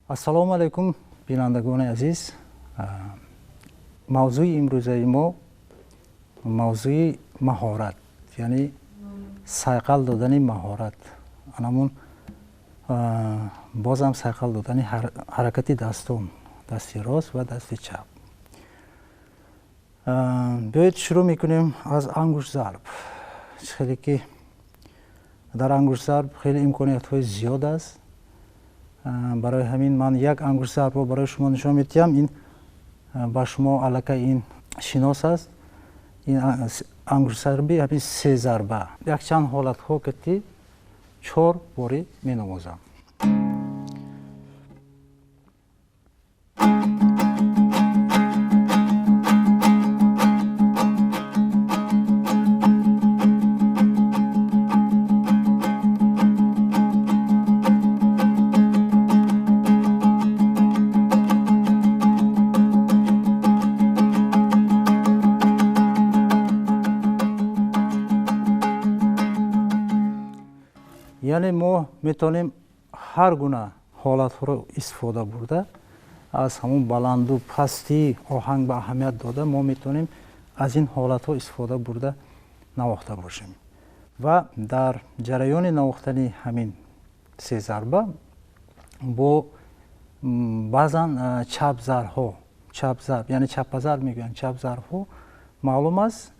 Ассалому алайкум, бинандагони азиз. Мавзӯи имрӯзаи мо мавзӯи маҳорат, яъне сайқал додани маҳорат, анамун бозам сайқал додани ҳаракати дастон, дасти рост ва дасти чап. Биёед шурӯъ мекунем аз ангуштзарб. Хеле ки дар ангуштзарб хеле имкониятҳои зиёд аст. Барои ҳамин ман як ангуштзарбро барои шумо нишон медиҳам. Ин ба шумо аллакай ин шинос аст. Ин ангуштзарби ҳамин се зарба. Якчанд ҳолатҳо ки чор борӣ менавозам. Яъне мо метавонем ҳар гуна ҳолатҳоро истифода бурда, аз ҳамон баланду пастии оҳанг ба аҳамият дода, мо метавонем аз ин ҳолатҳо истифода бурда навохта бошем. Ва дар ҷараёни навохтани ҳамин се зарба бо баъзан чапзарҳо, чапзарб, яъне чаппазарб мегӯянд, чапзарбҳо маълум аст.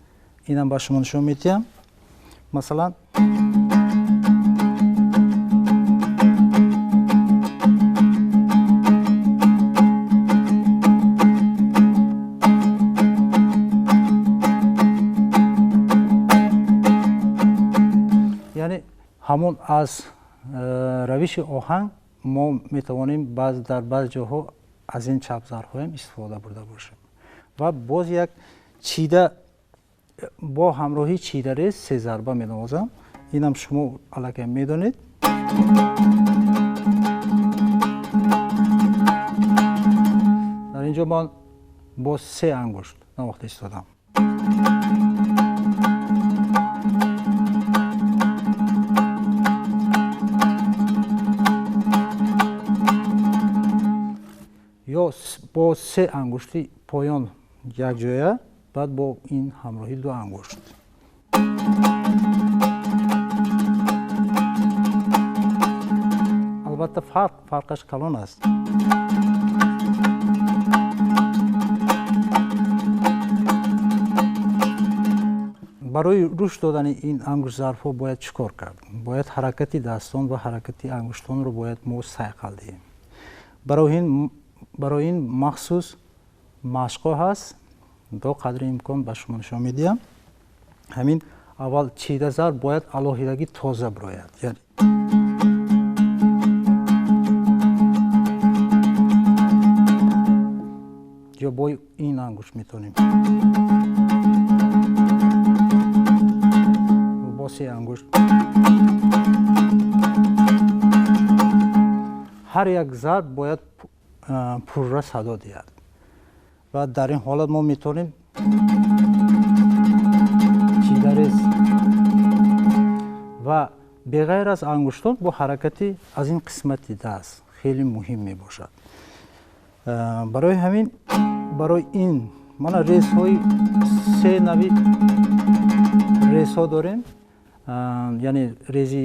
Инам ба шумо нишон медиҳам. Масалан, яъне ҳамон аз равиши оҳанг мо метавонем дар баъзе ҷоҳо аз ин чапзарбҳоям истифода бурда бошем. Ва боз як чида бо ҳамроҳии чидарез се зарба менавозам. Инам шумо аллакай медонед. Дар ин ҷо ман бо се ангушт навохта истодам. Ё бо се ангушти поён якҷоя, баъд бо ин ҳамроҳи ду ангушт. Албатта фарқаш калон аст. Барои рушд додани ин ангуштзарбҳо бояд чӣ кор кард? Бояд ҳаракати дастон ва ҳаракати ангуштонро бояд мо сайқал диҳем. Барои ин махсус машқҳо ҳаст, до қадри имкон ба шумо нишон медиҳам. Ҳамин аввал чида зарб бояд алоҳидагӣ тоза бирояд. Ё бо ин ангушт метавонем, бо се ангушт. Ҳар як зарб бояд пурра садо диҳад ва дар ин ҳолат мо метавонем чидарез ва беғайр аз ангуштон бо ҳаракати аз ин қисмати даст хеле муҳим мебошад. Барои ҳамин, барои ин мана резҳои се нави резҳо дорем, яъне рези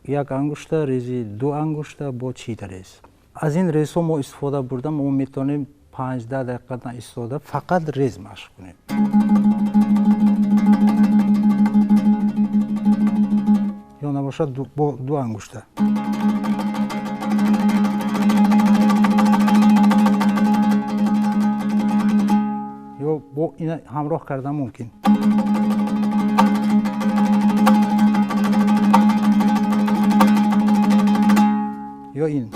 як ангушта, рези ду ангушта бо чидарез. Аз ин резҳо мо истифода бурда, мо метавонем 5-10 дақиқа наистода фақат рез машқ кунем. Ё набошад бо ду ангушта. Ё бо ина ҳамроҳ кардан мумкин. Ё ин.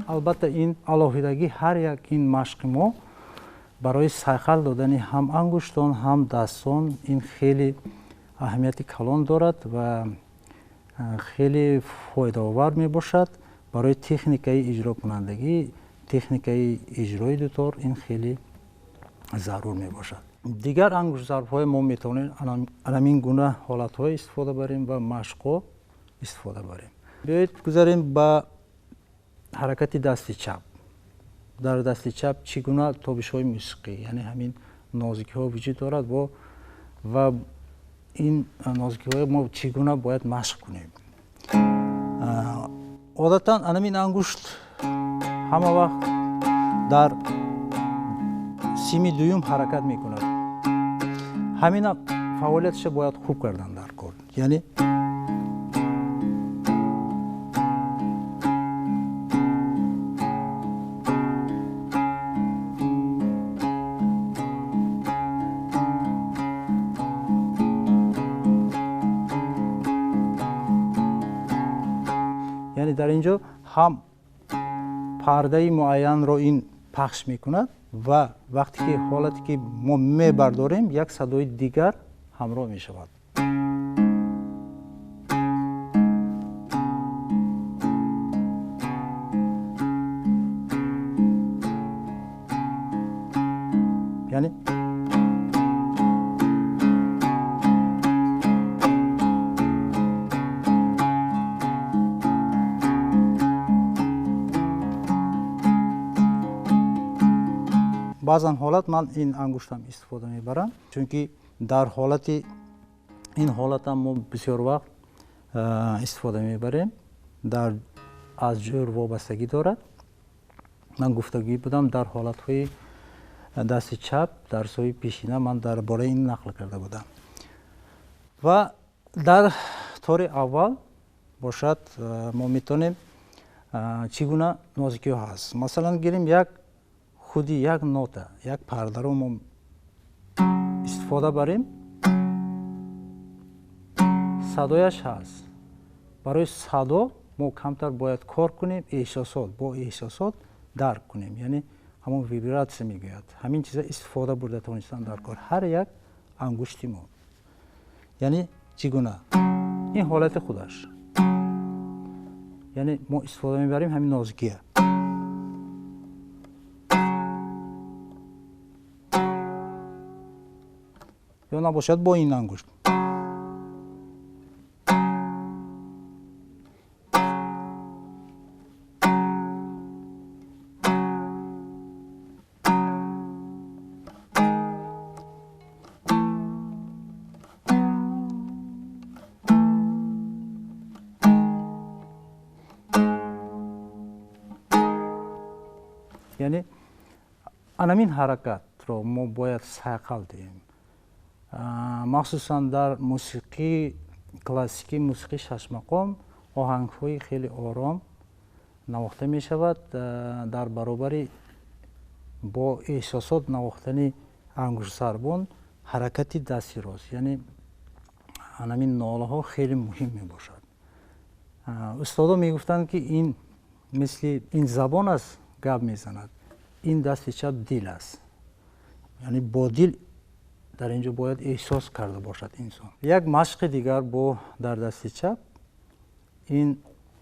Албатта ин алоҳидагӣ ҳар як ин машқи мо барои сайқал додани ҳам ангуштон, ҳам дастон ин хеле аҳамияти калон дорад ва хеле фоидаовар мебошад. Барои техникаи иҷрокунандагӣ, техникаи иҷрои дутор ин хеле зарур мебошад. Дигар ангуштзарбҳои мо метавонем ҳамин гуна ҳолатҳо истифода барем ва машқҳо истифода барем. Биёед гузарем ба ҳаракати дасти чап. Дар дасти чап чӣ гуна тобишҳои мусиқӣ, яъне ҳамин нозикиҳо вуҷуд дорад ва ин нозикиҳои мо чӣ гуна бояд машқ кунем. Одатан ҳамин ангушт ҳама вақт дар сими дуюм ҳаракат мекунад. Ҳамин фаъолиятша бояд хуб кардан дар кор. Яъне дар ин ҷо ҳам пардаи муайянро ин пахш мекунад ва вақте ки ҳолате ки мо мебардорем, як садои дигар ҳамроҳ мешавад. Яъне баъзан ҳолат ман ин ангуштам истифода мебарам, чунки дар ҳолати ин ҳолатам мо бисёр вақт истифода мебарем, дар аз ҷӯр вобастагӣ дорад. Ман гуфтагӣ будам дар ҳолатҳои дасти чап дарсҳои пешина ман дар бораи ин нақл карда будам. Ва дар тори аввал бошад мо метавонем чӣ гуна нозикиҳо ҳаст. Масалан гирем як худи як нота, як пардаро мо истифода барем, садояш ҳаст. Барои садо мо камтар бояд кор кунем, эҳсосот, бо эҳсосот дарк кунем, яъне ҳамон вибратсия мегӯяд. Ҳамин чиза истифода бурда тавонистан дар кор ҳар як ангушти мо. Яъне чӣ гуна? Ин ҳолати худаш. Яъне мо истифода мебарем ҳамин нозикия. Ё набошад бо ин ангушт. Яъне анамин ҳаракатро мо бояд сайқал диҳем. Махсусан дар мусиқии классикӣ, мусиқии шашмақом оҳангҳои хеле ором навохта мешавад. Дар баробари бо эҳсосот навохтани ангуштзарбон ҳаракати дасти рост, яъне ҳамин нолаҳо хеле муҳим мебошад. Устодо мегуфтанд, ки ин мисли ин забон аст, гап мезанад, ин дасти чап дил аст. Яъне бо дил дар ин ҷо бояд эҳсос карда бошад инсон. Як машқи дигар бо дар дасти чап ин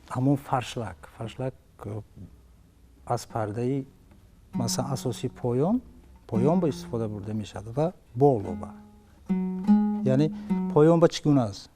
ҳамон фаршлак. Фаршлак аз пардаи масалан асосии поён, поён ба истифода бурда мешавад ва боло ба. Яъне поён ба чӣ гуна аст?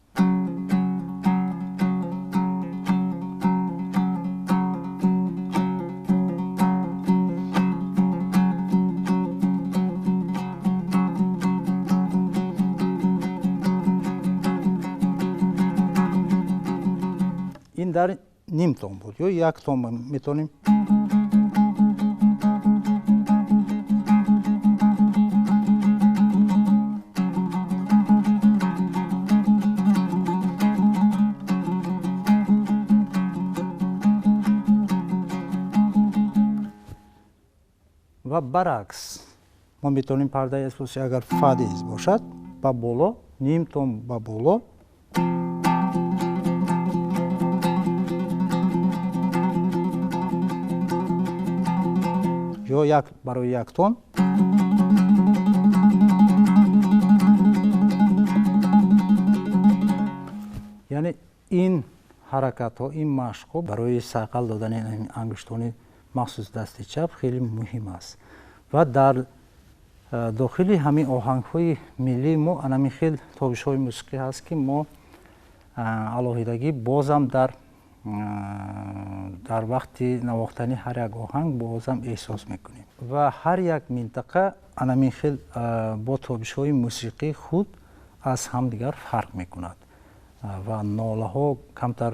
Ин дар ним тон буд ё як тон метавонем. Ва баръакс мо метавонем пардаи асосӣ агар фа диез бошад ба боло, ним тон ба боло, ё як барои як тон. Яъне ин ҳаракатҳо, ин машқҳо барои сайқал додани ангуштони махсус дасти чап хеле муҳим аст. Ва дар Дохили ҳамин оҳангҳои миллии мо анамин хел тобишҳои мусиқӣ ҳаст, ки мо алоҳидагӣ бозам дар вақти навохтани ҳар як оҳанг бозам эҳсос мекунем ва ҳар як минтақа анамин хел бо тобишҳои мусиқии худ аз ҳамдигар фарқ мекунад ва нолаҳо камтар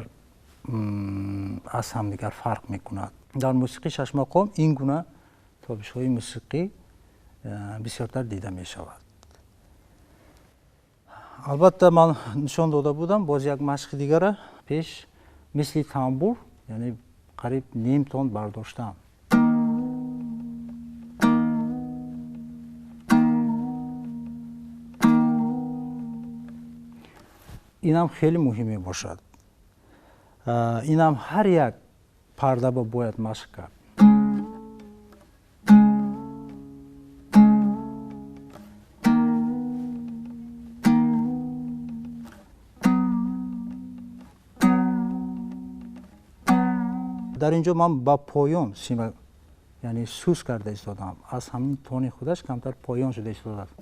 аз ҳамдигар фарқ мекунад. Дар мусиқии шашмақом ин гуна тобишҳои мусиқӣ бисёртар дида мешавад. Албатта ман нишон дода будам боз як машқи дигара пеш мисли тамбур, яъне қариб ним тон бардоштам. Инам хеле муҳим мебошад. Инам ҳар як парда ба бояд машқ кард. Дар ин ҷо ман ба поён сима, яъне сус карда истодам. Аз ҳамин тони худаш камтар поён шуда истодааст.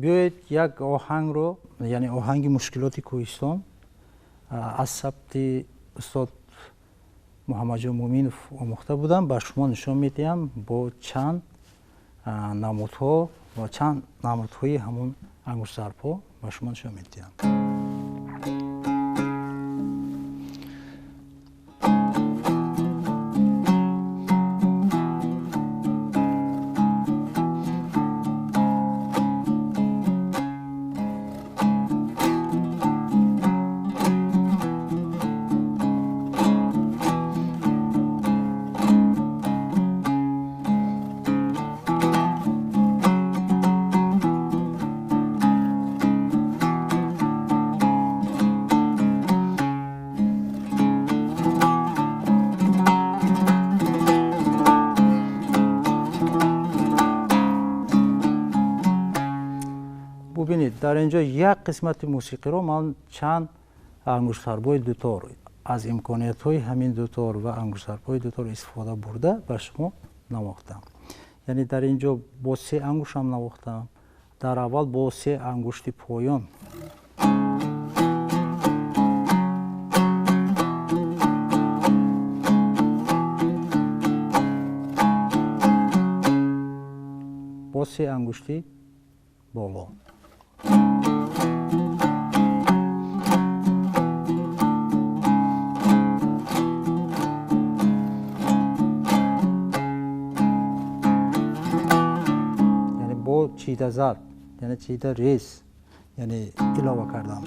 Биёед як оҳангро, яъне оҳанги мушкилоти кӯҳистон аз сабти устод Муҳаммадҷон Муъминов омӯхта будам, ба шумо нишон медиҳам бо чанд намудҳо ва чанд намудҳои ҳамон ангуштзарбҳо ба шумо нишон медиҳам. Бубинед, дар ин ҷо як қисмати мусиқиро ман чанд ангуштзарбҳои дутор аз имкониятҳои ҳамин дутор ва ангуштзарбҳои дутор истифода бурда ба шумо навохтам. Яъне дар ин ҷо бо се ангуштам навохтам. Дар аввал бо се ангушти поён. Бо се ангушти боло. Яъне бо чида зарб, яъне чида рез, яъне илова кардам.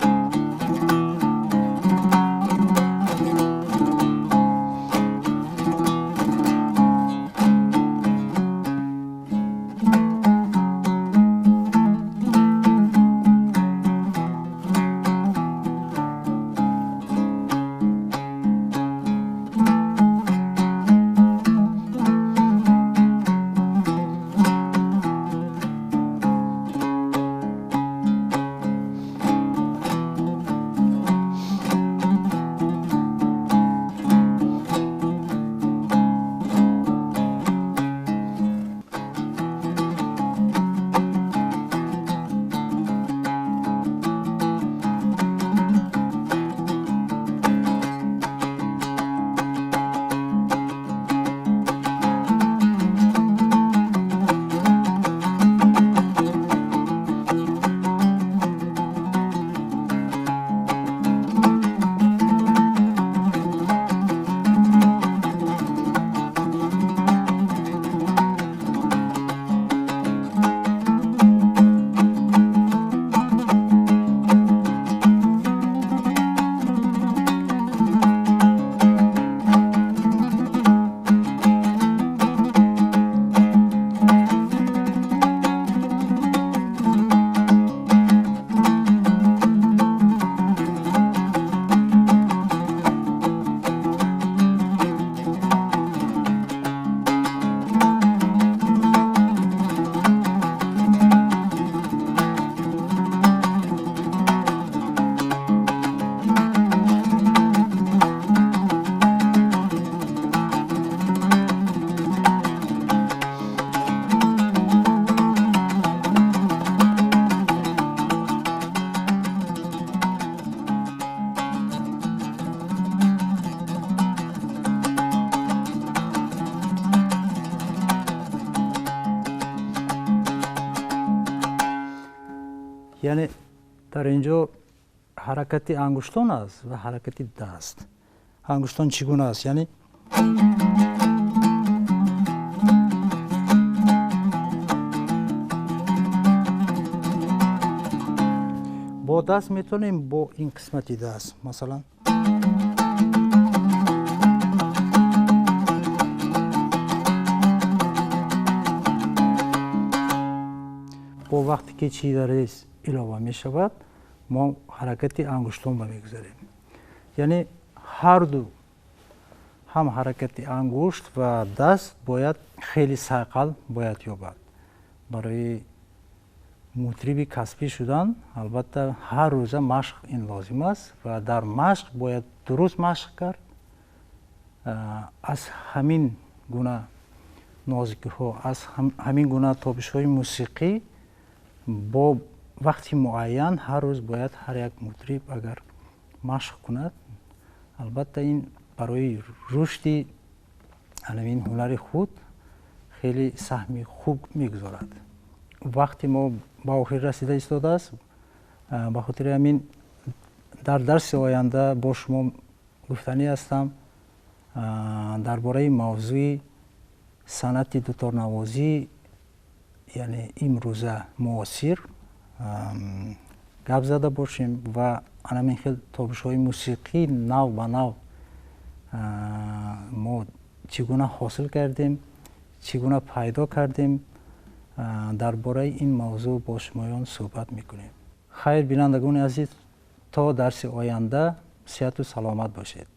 Яъне дар ин ҷо ҳаракати ангуштон аст ва ҳаракати даст. Ангуштон чӣ гуна аст? Яъне бо даст метавонем, бо ин қисмати даст, масалан, бо вақте ки чӣ дар рез илова мешавад, мо ҳаракати ангуштон ба мегузарем. Яъне ҳар ду, ҳам ҳаракати ангушт ва даст бояд хеле сайқал бояд ёбад. Барои мутриби касбӣ шудан, албатта, ҳар рӯза машқ ин лозим аст ва дар машқ бояд дуруст машқ кард. Аз ҳамин гуна нозикиҳо, аз ҳамин гуна тобишҳои мусиқӣ бо вақти муайян ҳар рӯз бояд ҳар як мутриб агар машқ кунад, албатта, ин барои рушди ҳамин ҳунари худ хеле саҳми хуб мегузорад. Вақти мо ба охир расида истодааст. Ба хотири ҳамин дар дарси оянда бо шумо гуфтанӣ ҳастам дар бораи мавзӯи санъати дуторнавозӣ, яъне имрӯза муосир гап зада бошем ва ҳамин хел тобишҳои мусиқӣ нав ба нав мо чӣ гуна ҳосил кардем, чӣ гуна пайдо кардем, дар бораи ин мавзӯъ бо шумоён суҳбат мекунем. Хайр, бинандагони азиз, то дарси оянда сиҳату саломат бошед.